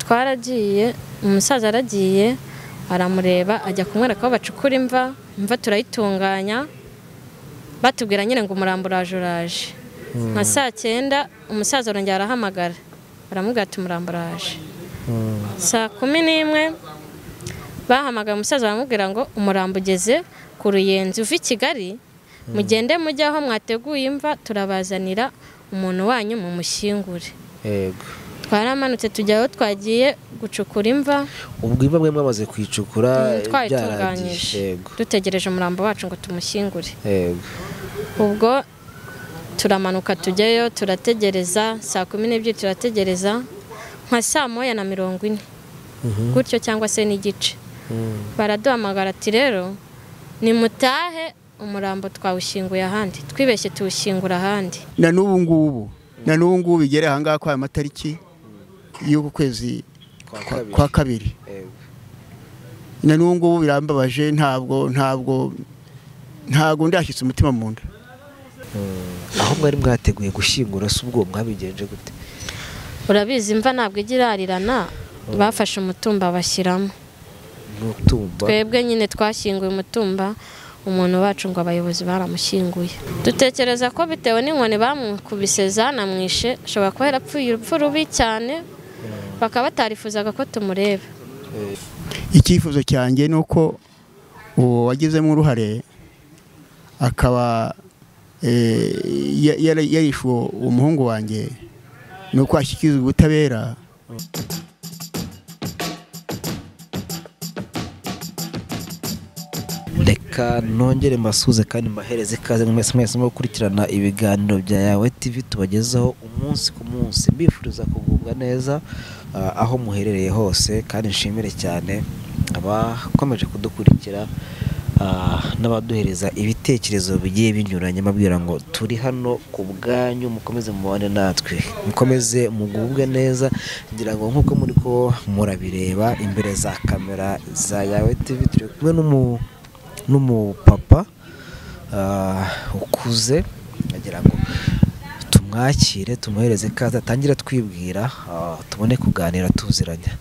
Twaragiye, umusaza aragiye aramureba, ajya kumwereka aho bacukura imva, imva turayitunganya, batubwira nyine ngo umurambo uraje uraje. Nka saa 9 umusaza arongera arahamagara, baramubwira ati umurambo uraje. Saa 11 bahamagara umusaza baramubwira ngo umurambo ugeze ku Ruyenzi uva i Kigali, mugende mujye aho mwateguye imva, turabazanira umuntu wanyu mumushyingure. Yego. Twaramanutse tujya aho twagiye gucukura imva. Ubwo imva mwe mwamaze kuyicukura twayitunganyije, dutegereje umurambo wacu ngo tumushyingure. Yego. Ubwo turamanuka tujyayo, turategereza saa 12, turategereza nka saa 1:40 gutyo cyangwa se n'igice. Baraduhamagara ati rero nimutahe, umurambo twawushyinguye ahandi, twibeshye tuwushyingura ahandi. Na n'ubu ngubu bigere aha ngaha kwa matariki y'uku kwezi kwa kabiri. Na n'ubu ngubu birambabaje, ntabwo ndashyitse umutima mu nda. Aho mwari mwateguye gushyingura se ubwo mwabigenje gute? Urabizi imva ntabwo igirarirana, bafashe umutumba bashyiramo. Twebwe nyine twashyinguye umutumba, umuntu wacu ngo abayobozi baramushyinguye. Dutekereza ko bitewe n'inkoni bamukubise zanamwishe, ashobora kuba yarapfuye urupfu rubi cyane, bakaba batarifuzaga ko tumureba. Icyifuzo cyanjye ni uko uwo wagizemo uruhare akaba yarishe umuhungu wanjye, ni uko ashyikirizwa ubutabera. Reka nongere mbasuze kandi mbahereze ikaze mwese mwese mu gukurikirana ibiganiro bya Yawe TV tubagezaho umunsi ku munsi. Mbifuriza kugubwa neza aho muherereye hose, kandi nshimire cyane abakomeje kudukurikira n'abaduhereza ibitekerezo bigiye binyuranye, mbabwira ngo turi hano ku bwanyu, mukomeze mubane natwe, mukomeze mugubwe neza. Ngira ngo nkuko muri ko murabireba imbere za kamera za Yawe TV, turi kumwe n'umupapa ukuze, agira ngo tumwakire tumuhereze ikaze, atangira twibwira tubone kuganira tuziranye.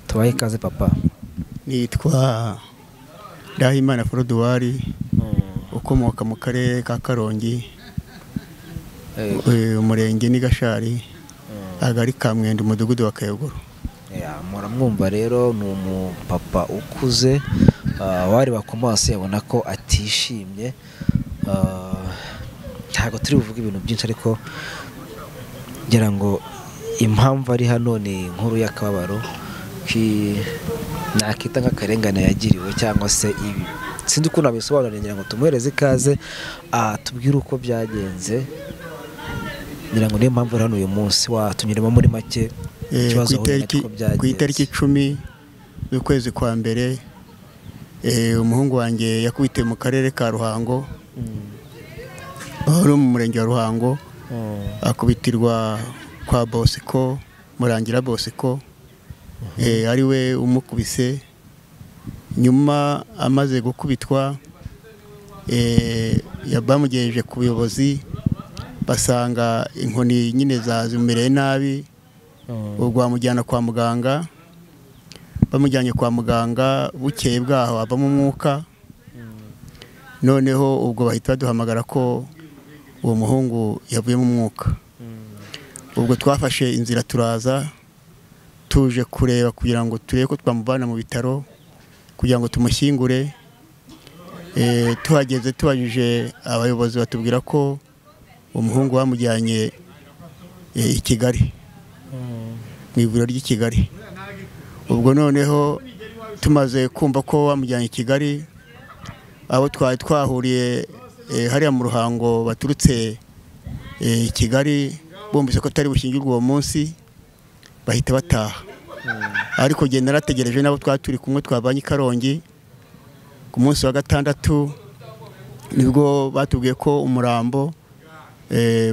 Tubahe ikaze papa. Nitwa Ndahimana Froduwari, ukomoka mu karere ka Karongi, umurenge ni Gashari, agari ka Mwendo, umudugudu wa Kayogoro. Muramwumva rero ni umupapa ukuze, wareba ku maso yabona ko atishimye. Ntabwo turi buvuge ibintu byinshi, ariko ngira ngo impamvu ari hano ni inkuru y'akababaro nakita nk'akarengane yagiriwe cyangwa se ibi, sinzi ukuntu abisobanura. Ngira ngo tumuhereze ikaze tubwire uko byagenze. Ngira ngo niyo mpamvu ari hano uyu munsi. Watunyuremo muri make ikibazo ku itariki 10 z'ukwezi kwa mbere, umuhungu wanjye yakubitiwe mu karere ka Ruhango, ari mu murenge wa Ruhango, akubitirwa kwa Bosco, Murangira Bosco, ari we umukubise. Nyuma amaze gukubitwa bamugejeje ku buyobozi, basanga inkoni nyine zazimereye nabi, ubwo bamujyana kwa muganga. Bamujyanye kwa muganga bukeye bwaho avamo umwuka. Noneho ubwo bahita baduhamagara ko uwo muhungu yavuyemo umwuka. Ubwo twafashe inzira turaza tuje kureba kugira ngo turebe ko twamuvana mu bitaro kugira ngo tumushyingure. Tuhageze tubajije abayobozi batubwira ko umuhungu bamujyanye i Kigali, mu ivuriro ry'i Kigali. Ubwo noneho tumaze kumva ko bamujyanye i Kigali, abo twari twahuriye hariya mu Ruhango baturutse i Kigali bumvise ko atari bushyingirwe uwo munsi, bahita bataha. Ariko jye narategereje nabo twari turi kumwe twabanye i Karongi. Ku munsi wa gatandatu nibwo batubwiye ko umurambo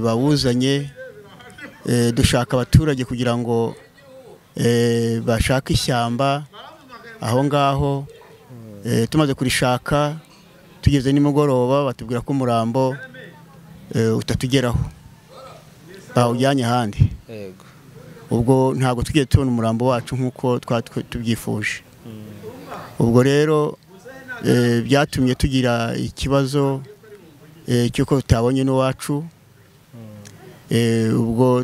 bawuzanye, dushaka abaturage kugira ngo bashake ishyamba aho ngaho. Tumaze kurishaka tugeze nimugoroba batubwira ko umurambo utatugeraho, bawujyanye ahandi. Yego. Ubwo ntabwo tugiye tubona umurambo wacu nk'uko tubyifuje. Ubwo rero byatumye tugira ikibazo cy'uko tutabonye n'uwacu. Ubwo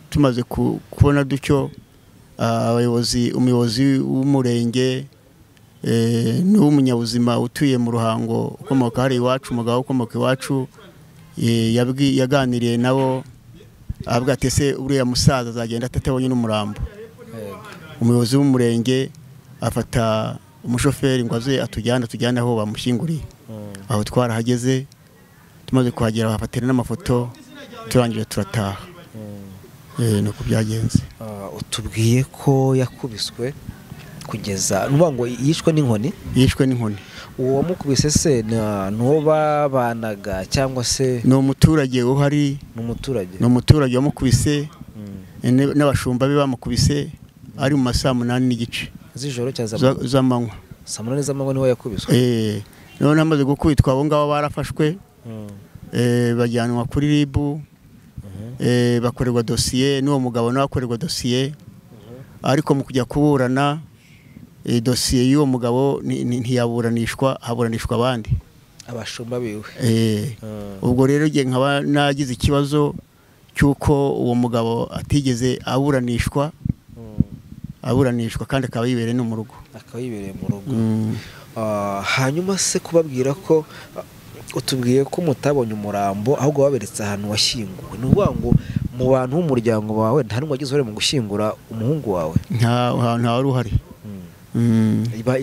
tumaze kubona dutyo, abayobozi, umuyobozi w'umurenge n'umunyabuzima utuye mu Ruhango ukomoka hari iwacu, umugabo ukomoka iwacu, yaganiriye nabo avuga ati ese uriya musaza azagenda atatabonye n'umurambo. Umuyobozi w'umurenge afata umushoferi ngo aze atujyane aho bamushyinguriye. Aho twarahageze, tumaze kuhagera bafatira n'amafoto, turangije turataha. Nuko byagenze. Utubwiye ko yakubiswe kugeza nuvuga ngo yishwe n'inkoni? Yishwe n'inkoni. Uwo wamukubise se n'uwo babanaga cyangwa se ni umuturage uhari? Ni umuturage wamukubise, n'abashumba be bamukubise ari mu masaa 8:30 z'ijoro cyangwa z'amanywa. Saa 8 z'amanywa niho yakubiswe. None amaze gukubitwa abo ngabo barafashwe, bajyanwa kuri RIB, bakorerwa dosiye, n'uwo mugabo nawe akorerwa dosiye. Ariko mu kujya kuburana dosiye y'uwo mugabo ntiyaburanishwa, haburanishwa abandi, abashumba biwe. Ubwo rero ngiye nkaba nagize ikibazo cy'uko uwo mugabo atigeze aburanishwa kandi akaba yibereye no mu rugo. Akaba yibereye mu rugo. Hanyuma se kubabwira ko utubwiye ko mutabonye umurambo ahubwo waberetse ahantu washyinguwe, ni ukuvuga ngo mu bantu b'umuryango wawe nta n'umwe wagize uruhare mu gushyingura umuhungu wawe? Nta wari uhari.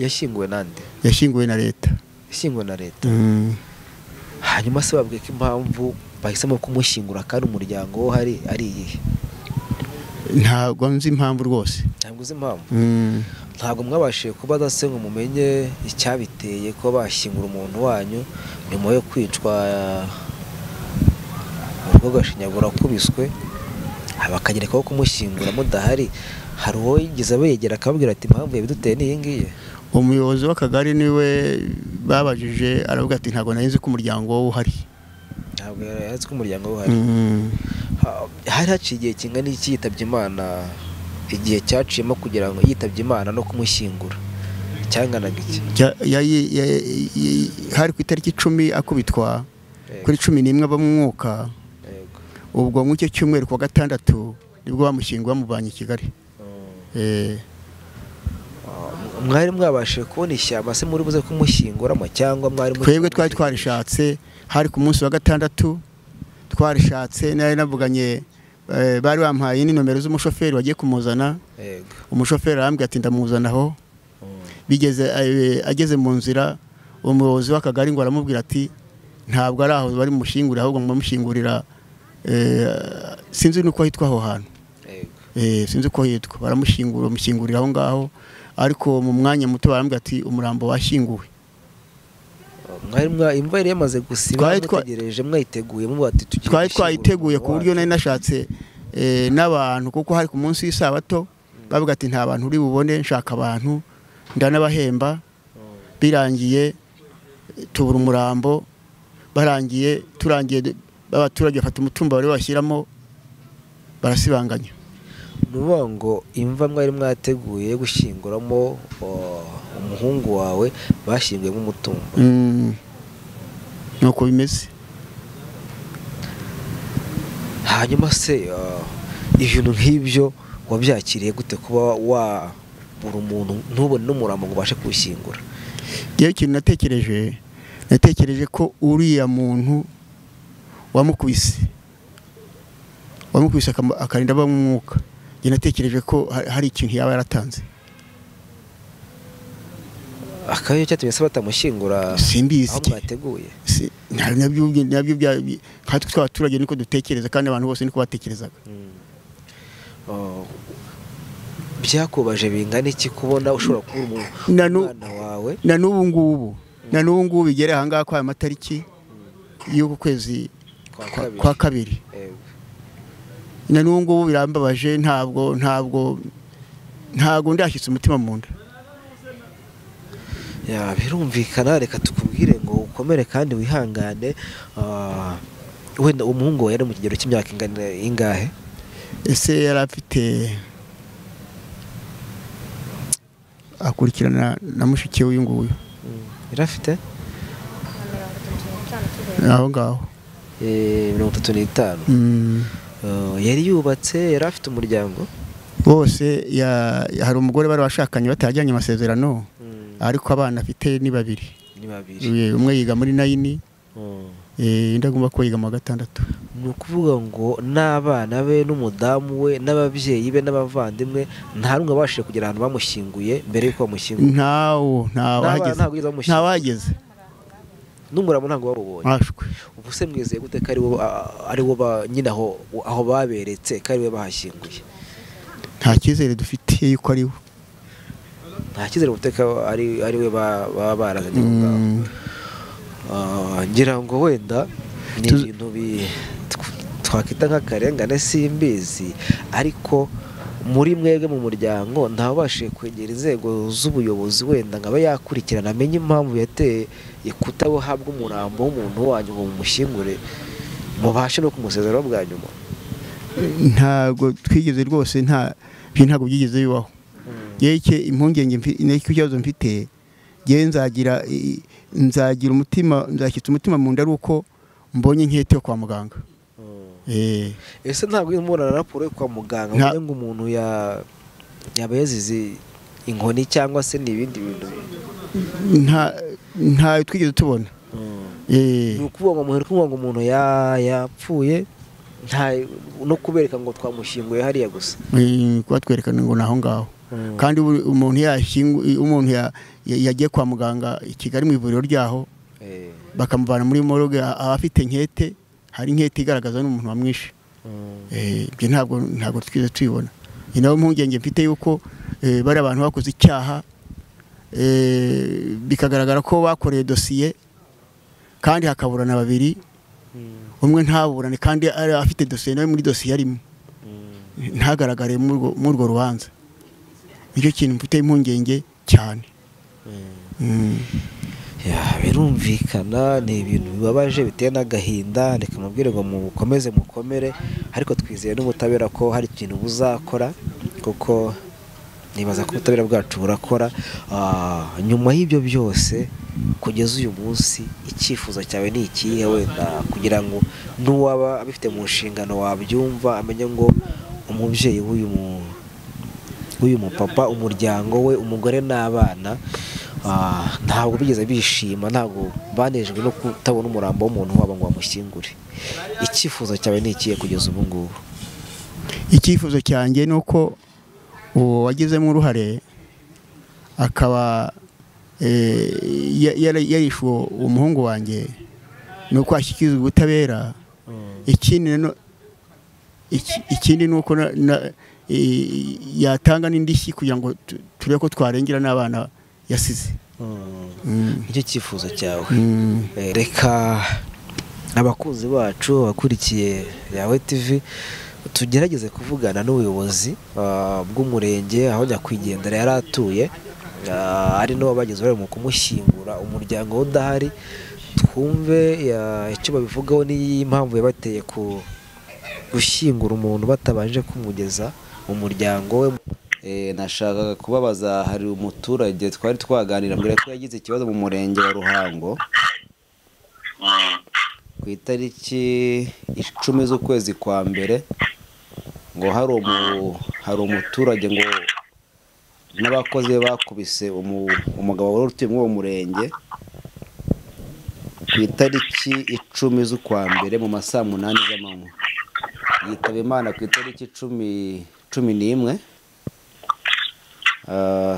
Yashyinguwe nande? Yashyinguwe na leta. Yashyinguwe na leta. Hanyuma se babwiye ko impamvu bahisemo kumushyingura kandi umuryango wo hari ari iyihe? Ntabwo nzi impamvu rwose. Ntabwo uzi impamvu? Ntabwo mwabashije kubaza se ngo mumenye icyabiteye ko bashyingura umuntu wanyu nyuma yo kwicwa urw'agashinyaguro akubiswe, bakagerekaho kumushyingura mudahari? Hari uwo yigeze abegera akababwira ati impamvu yabiduteye ni iyi ngiyi? Umuyobozi w'akagari niwe babajije, aravuga ati ntabwo nari nzi ko umuryango we uhari. Ntabwo yari azi ko umuryango we uhari. Hari haciye igihe kingana iki yitabye Imana, igihe cyaciyemo kugira ngo yitabye Imana no kumushyingura cyanganaga iki? Hari ku itariki 10 akubitwa, kuri 11 aba mu mwuka. Ubwo mu cyo cyumweru kwa gatandatu nibwo bamushyinguye bamuvanye i Kigali. Mwari mwabashije kubona ishyamba se muri buze kumushyinguramo cyangwa mwari? Twebwe twari twarishatse, hari ku munsi wa gatandatu twarishatse, nari navuganye, bari bampaye n'inomero z'umushoferi wagiye kumuzana. Umushoferi arambwira ati ndamuzana aho. Bigeze ageze mu nzira, umuyobozi w'akagari ngo aramubwira ati ntabwo ari aho bari mushyingurira, ahubwo bamushyingurira sinzi nuko hitwa aho hantu. Sinzi uko hitwa, baramushyingura, bamushyingurira aho ngaho. Ariko mu mwanya muto barambwira ati umurambo washyinguwe. Imva yari yamaze gusiba, mutegereje mwayiteguye muba ati tugiye? Twari twayiteguye ku buryo nari nashatse n'abantu, kuko hari ku munsi w'isabato, bavuga ati nta bantu uri bubone, nshaka abantu ndanabahemba. Birangiye tubura umurambo, barangiye turangiye abaturage bafata umutumba bari bashyiramo barasibanganya. Ni ukuvuga ngo imva mwari mwateguye gushyinguramo umuhungu wawe bashyinguyemo umutumba. Nuko bimeze. Hanyuma se ibintu nk'ibyo wabyakiriye gute kuba wabura umuntu ntubone n'umurambo ngo ubashe kuwushyingura? Yewe ikintu natekereje ko uriya muntu wamukubise akarinda aba mu mwuka, njye natekereje ko hari ikintu yaba yaratanze. Akaba aricyo cyatumye se batamushyingura Simbizi. aho mwateguye? Nabyo nkatwe tw'abaturage niko dutekereza, kandi abantu bose niko batekerezaga. Byakubaje bingana iki kubona ushobora kubura umwana wawe? Na n'ubu ngubu bigere aha ngaha kwa aya matariki y'uku kwezi kwa kabiri, na n'ubu ngubu birambabaje, ntabwo ndashyitse umutima mu nda. Birumvikana, reka tukubwire ngo ukomere kandi wihangane. Wenda umuhungu wawe yari mu kigero cy'imyaka ingahe? Ese yari afite akurikirana na mushiki we uyu nguyu. Yari afite aho ngaho 35. Yari yubatse, yari afite umuryango bose. Hari umugore bari bashakanye batajyanye amasezerano, ariko abana afite ni babiri. Umwe yiga muri 9, undi agomba ko yiga mu wa 6. Ni ukuvuga ngo n'abana be n'umudamu we n'ababyeyi be n'abavandimwe nta rumwe abashije kugera ahantu bamushyinguye mbere y'uko bamushyingura. Ntawahageze n'umuramo ntabwo bawubonye. Ubu se mwizeye gute ko ari wo nyine aho baberetse ko ari we bahashyinguye? Nta cyizere dufite yuko ari we. Nta cyizere dufite ko ari we baba barazanye aho ngaho. Ngira ngo wenda ni ibintu twakwita nk'akarengane simbizi, ariko muri mwebwe mu muryango ntawabashije kwegera inzego z'ubuyobozi wenda ngo abe yakurikirana amenye impamvu yateye kutabuhabwa umurambo w'umuntu wanyu ngo mumushyingure mubashe no kumusezeraho bwa nyuma? Ntabwo twigeze rwose, ntabwo byigeze bibaho. Yeke impungenge n'ikibazo mfite, ngewe nzagira umutima, nzashyitsa umutima mu nda ari uko mbonye inkete yo kwa muganga. Ese ntabwo mubona raporo yo kwa muganga ngo umuntu yaba yazize inkoni cyangwa se n'ibindi bintu? Ntayo twigeze tubona. Ni ukuvuga ngo umuntu yapfuye no kubereka ngo twamushyinguye hariya gusa, kuba twerekana ngo naho ngaho. Kandi umuntu yagiye kwa muganga i Kigali mu ivuriro ryaho, bakamuvana muri morgue afite inkete, hari inkete igaragaza n'umuntu wamwishe. Ibyo ntabwo twigeze tubibona. Ni nayo mpungenge mfite yuko bari abantu bakoze icyaha, bikagaragara ko bakoreye dosiye kandi hakaburana babiri, umwe ntaburane kandi ari afite dosiye nawe muri dosiye arimo, ntagaragare muri urwo rubanza. Nicyo kintu mfite impungenge cyane. Birumvikana ni ibintu bibabaje biteye n'agahinda. Reka mubwire ngo mukomeze mukomere, ariko twizeye n'ubutabera ko hari ikintu buzakora, kuko nibaza ko ubutabera bwacu burakora. Nyuma y'ibyo byose kugeza uyu munsi icyifuzo cyawe ni ikihe wenda kugira ngo n'uwaba abifite mu nshingano wabyumva amenye ngo umubyeyi w'uyu mupapa, umuryango we, umugore n'abana ntabwo bigeze bishima, ntabwo banejwe no kutabona umurambo w'umuntu wabo ngo bamushyingure. Icyifuzo cyawe ni ikihe kugeza ubu ngubu? Icyifuzo cyanjye ni uko uwo wagizemo uruhare akaba yarishe umuhungu wanjye, ni uko ashyikirizwa ubutabera. Ikindi ni uko yatanga n'indishyi kugira ngo turebe ko twarengera n'abana yasize. Nicyo cyifuzo cyawe. Reka abakunzi bacu abakurikiye Yawe TV tugerageze kuvugana n'ubuyobozi bw'umurenge aho nyakwigendera yari atuye, ari n'uwo bagize uruhare mu kumushyingura umuryango udahari, twumve icyo babivugaho n'impamvu yabateye gushyingura umuntu batabanje kumugeza mu muryango we. Nashakaga kubabaza, hari umuturage twari twaganira mbere ko yagize ikibazo mu murenge wa Ruhango ku itariki 10 z'ukwezi kwa mbere, ngo hari umuturage ngo n'abakozi bakubise umugabo wari utuye muri uwo murenge ku itariki 10 z'ukwa mbere mu masaa 8 z'amanywa, yitaba Imana ku itariki 11.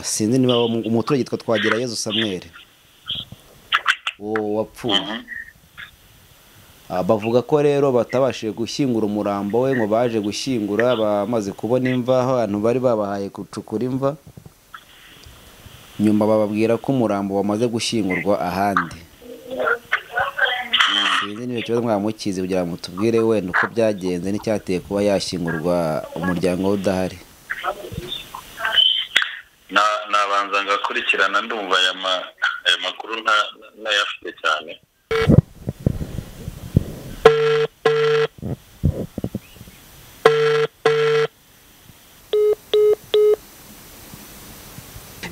Sinzi niba umuturage yitwa Twagirayezu Samuel uwo wapfuye. Bavuga ko rero batabashije gushyingura umurambo we, ngo baje gushyingura bamaze kubona imva aho abantu bari babahaye gucukura imva, nyuma bababwira ko umurambo wamaze gushyingurwa ahandi. Sinzi niba ikibazo mwamukize kugira ngo mutubwire wenda uko byagenze n'icyateye kuba yashyingurwa umuryango we udahari. Nabanza ngakurikirana, ndumva aya makuru ntayafite cyane.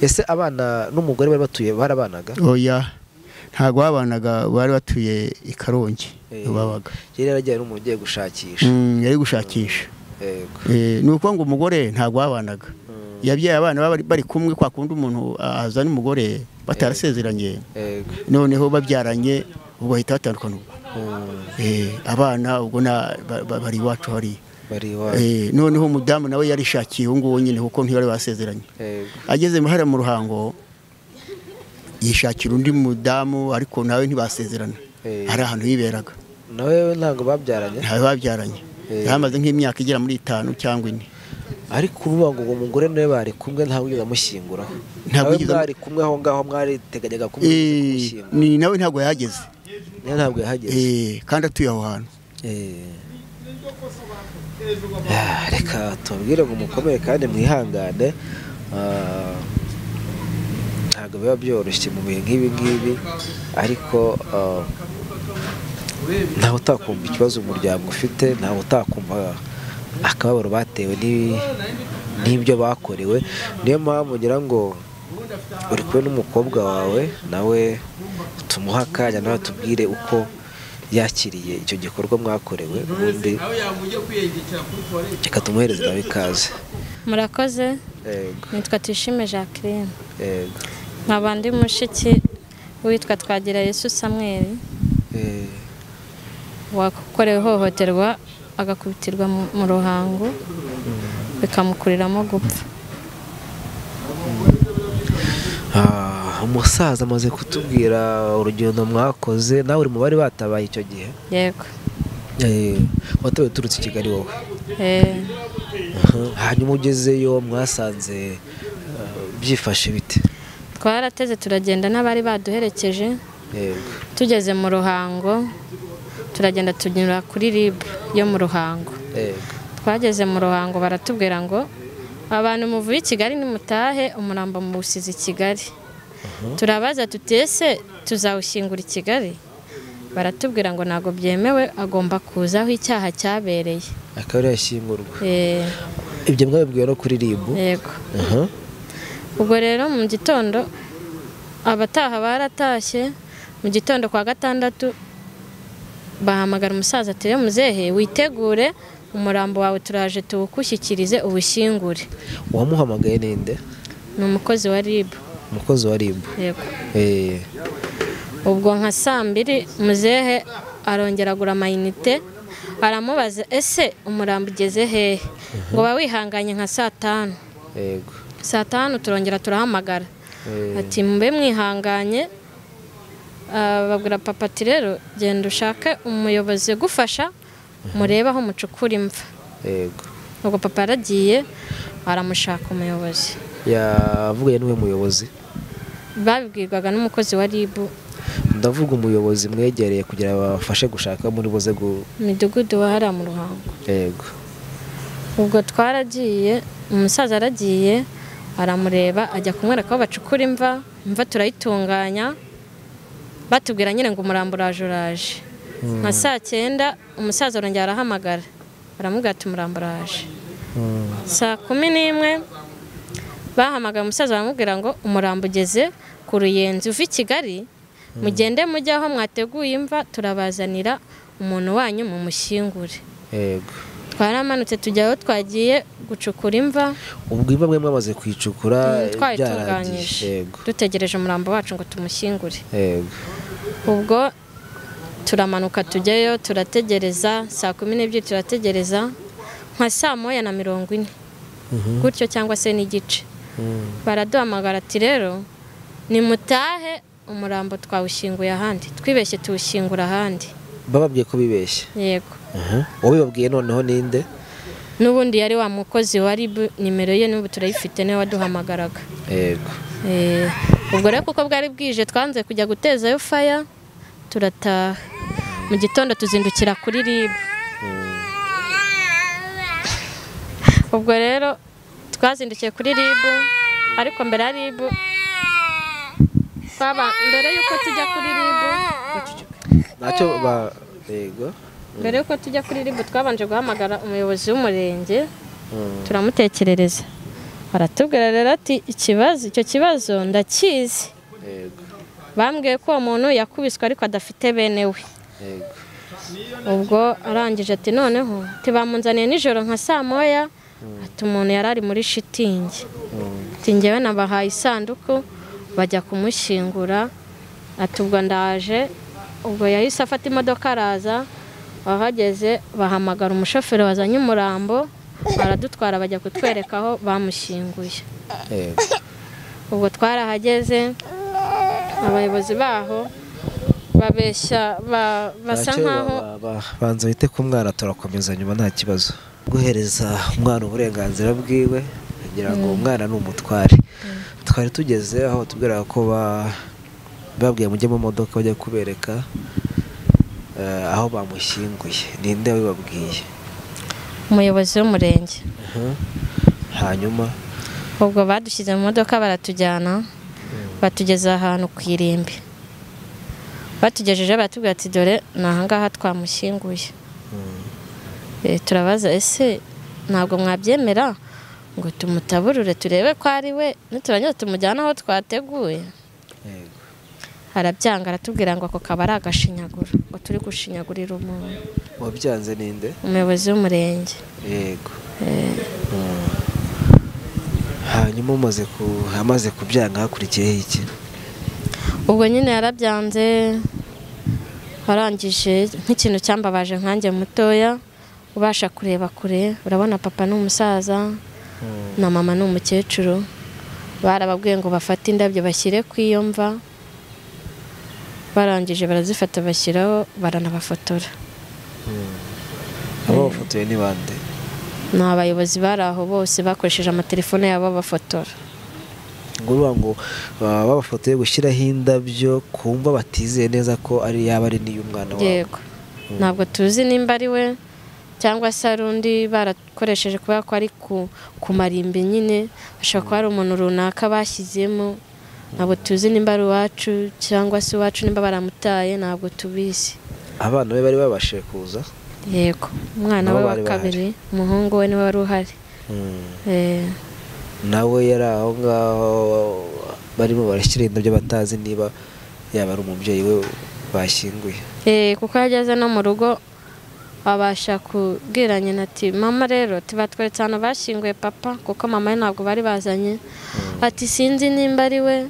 Ese abana n'umugore bari batuye barabanaga? Oya, ntabwo babanaga, bari batuye i Karongi babaga. Yari yaragiye n'umuntu ugiye gushakisha. Yari gushakisha. Ni ukuvuga ngo umugore ntabwo babanaga, yabyaye abana bari kumwe, kwa kundi umuntu azana umugore batarasezeranye, noneho babyaranye ubwo bahita batandukana ubwo. Abana ubwo bari iwacu hariya. Noneho umudamu nawe yarishakiye uwo nguwo nyine kuko ntibari basezeranye. Ageze hariya mu Ruhango yishakira undi mudamu, ariko nawe ntibasezerana, hari ahantu yiberaga. Nawe ntabwo babyaranye? Ntabwo babyaranye, yamaze nk'imyaka igera muri 5 cyangwa 4. Ariko uvuga ngo uwo mugore nawe bari kumwe ntabwo wigeze amushyinguraho? Ntabwo mwari kumwe aho ngaho, mwariteganyaga kumushyingura? Ni nawe ntabwo yahageze. Nawe ntabwo yahageze. Kandi atuye aho hantu. Reka tubabwire ngo mukomere kandi mwihangane, ntabwo biba byoroshye mu bihe nk'ibi ngibi, ariko ntawe utakumva ikibazo umuryango ufite, ntawe utakumva akababaro batewe n'ibyo bakorewe. Niyo mpamvu ngira ngo uri kumwe n'umukobwa wawe, nawe tumuhe akanya nawe tubwire uko yakiriye icyo gikorwa mwakorewe, ubundi reka tumuhereze nawe ikaze. Murakoze. Nitwa Tuyishime Jacqueline, nkaba ndi mushiki witwa Twagirayesu Samuel wakorewe ihohoterwa agakubitirwa mu Ruhango bikamukuriramo gupfa. Umusaza amaze kutubwira urugendo mwakoze, nawe uri mu bari batabaye icyo gihe? Yego. Watabaye uturutse i Kigali wowe? Hanyuma ugezeyo mwasanze byifashe bite? Twarateze turagenda n'abari baduherekeje. Tugeze mu Ruhango turagenda tunyura kuri RIB yo mu Ruhango. Twageze mu Ruhango baratubwira ngo abantu muvuye i Kigali nimutahe, umurambo muwusize i Kigali. Turabaza tuti ese tuzawushyingura i Kigali? Baratubwira ngo ntabwo byemewe, agomba kuza aho icyaha cyabereye akaba yashyingurwa. Ibyo mwabibwiwe no kuri RIB? Yego. Ubwo rero mu gitondo abataha baratashye, mu gitondo kwa gatandatu bahamagara umusaza ati rero muzehe witegure, umurambo wawe turaje tuwukushyikirize uwushyingure. Uwamuhamagaye ninde? Ni umukozi wa RIB. Umukozi wa RIB? Yego. Ubwo nka saa 2 muzehe arongera agura amayinite, aramubaza ese umurambo ugeze hehe? Ngo ba wihanganye nka saa 5. Yego. Saa 5 turongera turahamagara ati mbe mwihanganye. Babwira papa ati rero genda ushake umuyobozi gufasha murebe aho mucukura imva. Yego. Ubwo papa yaragiye aramushaka umuyobozi. Yavuye n'uwe muyobozi? Babibwirwaga n'umukozi wa RIB. Ndavuga umuyobozi mwegereye kugira babafashe gushaka muri buze midugudu wa hariya mu Ruhango. Yego. Ubwo twaragiye, umusaza aragiye aramureba, ajya kumwereka aho bacukura imva, imva turayitunganya, batubwira nyine ngo umurambo uraje uraje. Nka saa 9 umusaza arongera arahamagara, baramubwira ati umurambo uraje. Saa 11 bahamagara umusaza baramubwira ngo umurambo ugeze ku Ruyenzi uva i Kigali, mugende mujye aho mwateguye imva, turabazanira umuntu wanyu mumushyingure. Yego. Twaramanutse tujya aho twagiye gucukura imva. Ubwo imva mwe mwamaze kuyicukura twayitunganyije, dutegereje umurambo wacu ngo tumushyingure. Yego. Ubwo turamanuka tujyayo turategereza, saa 12 turategereza nka saa 1:40 gutyo cyangwa se n'igice. Baraduhamagara ati rero nimutahe, umurambo twawushyinguye ahandi, twibeshye tuwushyingura ahandi. Bababwiye ko bibeshye? Yego. Wabibabwiye noneho ninde? N'ubundi yari wa mukozi wa RIB, nimero ye n'ubu turayifite, niwe waduhamagaraga. Yego. Ubwo rero kuko bwari bwije twanze kujya gutezayo faya, turataha. Mu gitondo tuzindukira kuri RIB. Ubwo rero twazindukiye kuri RIB, ariko mbere ya RIB mbere yuko tujya kuri RIB ntacyo ba yego mbere yuko tujya kuri RIB twabanje guhamagara umuyobozi w'umurenge, turamutekerereza, Baratubwira rero ati ikibazo icyo kibazo ndakizi. Yego. Bambwiye ko uwo muntu yakubiswe ariko adafite bene we. Yego. Ubwo arangije ati noneho tibamunzaniye nijoro nka saa moya, ati umuntu yari ari muri shitingi. Ati njyewe nabahaye isanduku bajya kumushyingura, ati ubwo ndaje. Ubwo yahise afata imodoka araza, ahageze bahamagara umushoferi wazanye umurambo, baradutwara bajya kutwereka aho bamushyinguye. Yego. Ubwo twarahageze, abayobozi baho babeshya basa nkaho banza bite ku mwana, turakomeza nyuma nta kibazo. Guhereza umwana uburenganzira bwiwe kugira ngo umwana ni umutware. Twari tugeze aho tubwira ko babwiye mujye mu modoka bajya kubereka aho bamushyinguye. Ninde wabibabwiye? Umuyobozi w'umurenge. Hanyuma ubwo badushyize mu modoka baratujyana, batugeza ahantu ku irimbi. Batugejeje baratubwira ati dore ni ahangaha twamushyinguye. Turabaza ese ntabwo mwabyemera ngo tumutaburure turebe ko ari we, niturangiza tumujyane aho twateguye. Arabyanga, aratubwira ngo ako kaba ari agashinyaguro, ngo turi gushinyagurira umuntu. Wabyanze ninde? Umuyobozi w'umurenge. Yego. Hanyuma amaze kubyanga hakurikiyeho iki? Ubwo nyine yarabyanze, arangije nk'ikintu cyambabaje nkanjye mutoya ubasha kureba kure, urabona papa ni umusaza na mama ni umukecuru, barababwiye ngo bafate indabyo bashyire ku iyo mva, barangije barazifata bashyiraho baranabafotora. Abo bafotoye ni bande? Ni abayobozi bari aho bose bakoresheje amatelefone yabo bafotora. Ngo ngo babafotoye gushyiraho indabyo kumva batizeye neza ko ari yaba ari n'iy'umwana wabo. Yego. Ntabwo tuzi nimba ari we cyangwa se ari undi barakoresheje kubera ko ari ku marimbi nyine, bashobora kuba ari umuntu runaka bashyizemo. Ntabwo tuzi nimba ari uwacu cyangwa se uwacu nimba baramutaye, ntabwo tubizi. Abana be bari babashije kuza? Yego, umwana we wa kabiri, umuhungu we niwe wari uhari. Nawe yari aho ngaho barimo barashyira indabyo batazi niba yaba ari umubyeyi we bashyinguye. Kuko yageze no mu rugo abasha kubwira nyina ati mama rero tibatweretse ahantu bashyinguye papa, kuko mama we ntabwo bari bazanye. Ati sinzi nimba ari we,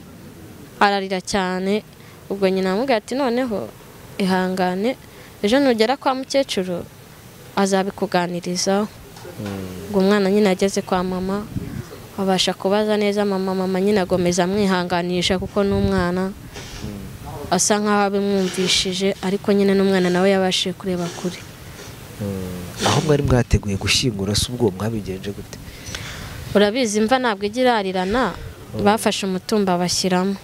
ararira cyane. Ubwo nyina amubwira ati noneho ihangane, ejo nugera kwa mukecuru azabikuganirizaho. Ubwo umwana nyine ageze kwa mama abasha kubaza neza mama, mama nyine agomeza amwihanganisha kuko n'umwana asa nkaho abimwumvishije, ariko nyine n'umwana nawe yabashije kureba kure. Aho mwari mwateguye gushyingura se ubwo mwabigenje gute? Urabizi imva ntabwo igirarirana, bafashe umutumba bashyiramo.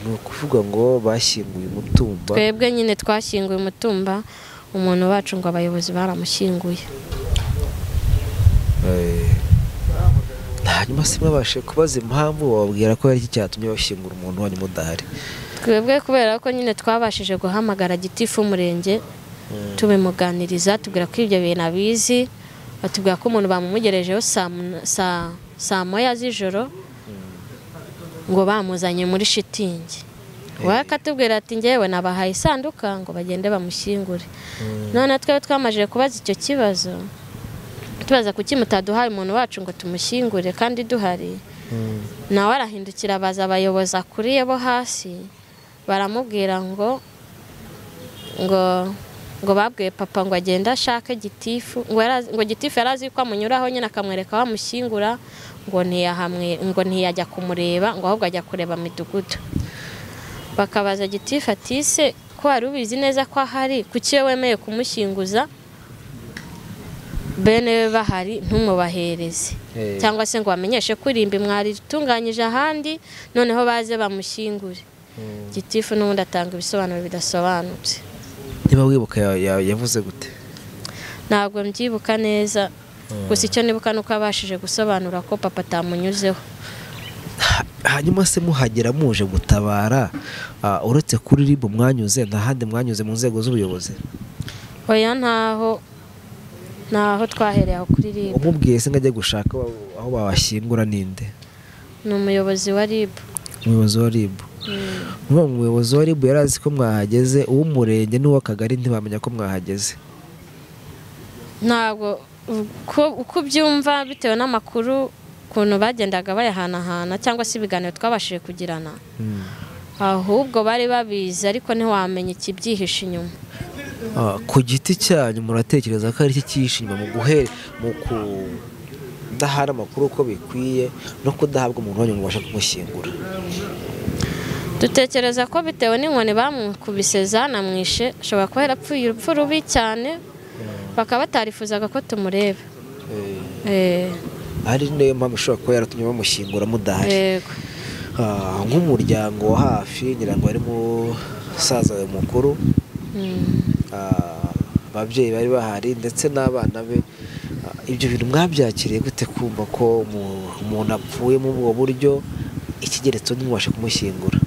Ni ukuvuga ngo bashyinguye umutumba? Twebwe nyine twashyinguye umutumba, umuntu wacu ngo abayobozi baramushyinguye. Hanyuma se mwabashe kubaza impamvu bababwira ko ari iki cyatumye bashyingura umuntu wanyu mudahari? Twebwe kubera ko nyine twabashije guhamagara gitifu w'umurenge, tubimuganiriza, tubwira ko ibyo bintu abizi, batubwira ko umuntu bamumugerejeho saa moya z'ijoro ngo bamuzanye muri shitingi. We akatubwira ati njyewe nabahaye isanduka ngo bagende bamushyingure. None twebwe twamajije kubaza icyo kibazo, tubaza kuki mutaduhaye umuntu wacu ngo tumushyingure kandi duhari. Nawe arahindukira abaza abayobozi akuriye bo hasi, baramubwira ngo ngo babwiye papa ngo agende ashake gitifu, ngo gitifu yarazi ko amunyuraho nyine akamwereka bamushyingura, ngo ntiyahamwe, ngo ntiyajya kumureba, ngo ahubwo ajya kureba midugudu. Bakabaza gitifu ati se ko wari ubizi neza ko ahari, kuki we wemeye kumushyinguza bene bahari ntumubahereze, cyangwa se ngo bamenyeshe ko irimbi mwaritunganyije ahandi noneho baze bamushyingure. Gitifu n'ubundi atanga ibisobanuro bidasobanutse. Niba wibuka yavuze gute? Ntabwo mbyibuka neza, gusa icyo nibuka nuko abashije gusobanura ko papa atamunyuzeho. Hanyuma se muhagera muje gutabara, uretse kuri RIB mwanyuze nta handi mwanyuze mu nzego z'ubuyobozi? Oya, ntaho Naho twahereye aho kuri RIB. Umubwiye se ngo ajye gushaka aho babashyingura ninde? Ni umuyobozi wa RIB. Umuyobozi wa RIB. Umuyobozi wa RIB yari azi ko mwahageze, uw'umurenge n'uw'akagari ntibamenya ko mwahageze. Ntabwo uko ubyumva bitewe n'amakuru ukuntu bagendaga bayahanahana cyangwa se ibiganiro twabashije kugirana, ahubwo bari babizi ariko ntiwamenya ikibyihishe inyuma. Ku giti cyanyu muratekereza ko ari iki cyihishe inyuma mu kudahana amakuru uko bikwiye no kudahabwa umuntu wanyu ngo ubashe kumushyingura? Dutekereza ko bitewe n'inkoni bamukubise zanamwishe, ashobora kuba yarapfuye urupfu rubi cyane, bakaba batarifuzaga ko tumureba. Ari niyo mpamvu ishobora kuba yaratumye bamushyingura mudahari. Nk'umuryango wa hafi ngira ngo harimo musaza we mukuru, ababyeyi bari bahari ndetse n'abana be, ibyo bintu mwabyakiriye gute kumva ko umuntu apfuye muri ubwo buryo ikigeretseho ntimubashe kumushyingura?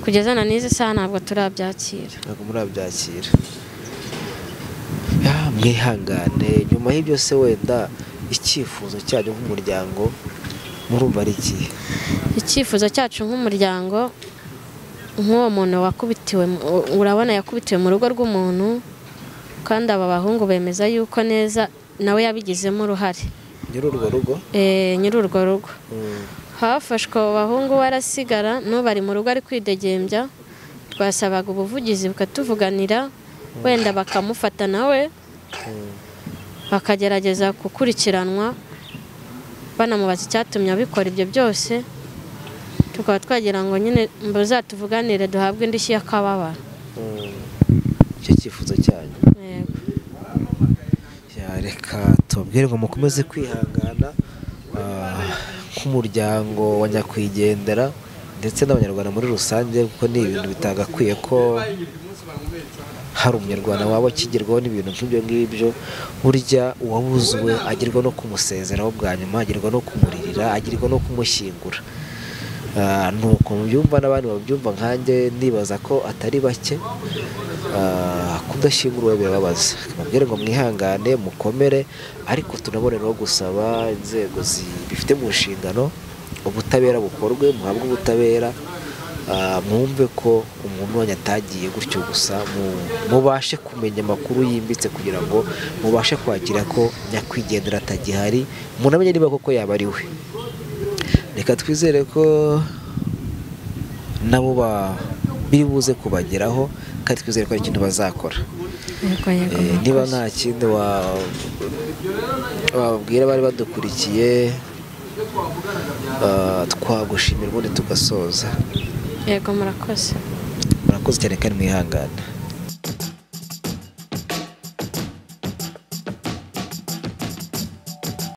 Kugeza na n'izi saha ntabwo turabyakira. Ntabwo murabyakira. Mwihangane. Nyuma y'ibyo se wenda icyifuzo cyanyu nk'umuryango murumva ari ikihe? Icyifuzo cyacu nk'umuryango, nk'uwo muntu wakubitiwe, urabona yakubitiwe mu rugo rw'umuntu, kandi aba bahungu bemeza yuko neza nawe yabigizemo uruhare. Nyiri urwo rugo? Nyiri urwo rugo. Hafashwe abo bahungu barasigara, n'ubu ari mu rugo ari kwidegembya. Twasabaga ubuvugizi bukatuvuganira, wenda bakamufata nawe bakagerageza gukurikiranwa, banamubaza icyatumye abikora ibyo byose. Tukaba twagira ngo nyine muzatuvuganire duhabwe indishyi y'akababaro. Icyo cyifuzo cyanyu. Reka tubabwire ngo mukomeze kwihangana nk'umuryango wa nyakwigendera ndetse n'abanyarwanda muri rusange, kuko ni ibintu bitagakwiye ko hari umunyarwanda waba akigerwaho n'ibintu nk'ibyo ngibyo. Burya uwabuzwe agirwa no kumusezeraho bwa nyuma, agirwa no kumuririra, agirwa no kumushyingura. Nuko mubyumva n'abandi babyumva nkanjye, ndibaza ko atari bake. Kudashyingura birababaza. Babwire ngo mwihangane mukomere, ariko tunaboneraho gusaba inzego zibifite mu nshingano ubutabera bukorwe, muhabwe ubutabera, mwumve ko umuntu wanyu atagiye gutyo gusa, mubashe kumenya amakuru yimbitse kugira ngo mubashe kwakira ko nyakwigendera atagihari, munamenye niba koko yaba ari we. Reka twizere ko nabo biri buze kubageraho, kandi twizere ko ari ikintu bazakora. Niba nta kindi wababwira bari badukurikiye, twagushimira ubundi tugasoza. Yego, murakoze. Murakoze cyane kandi mwihangane.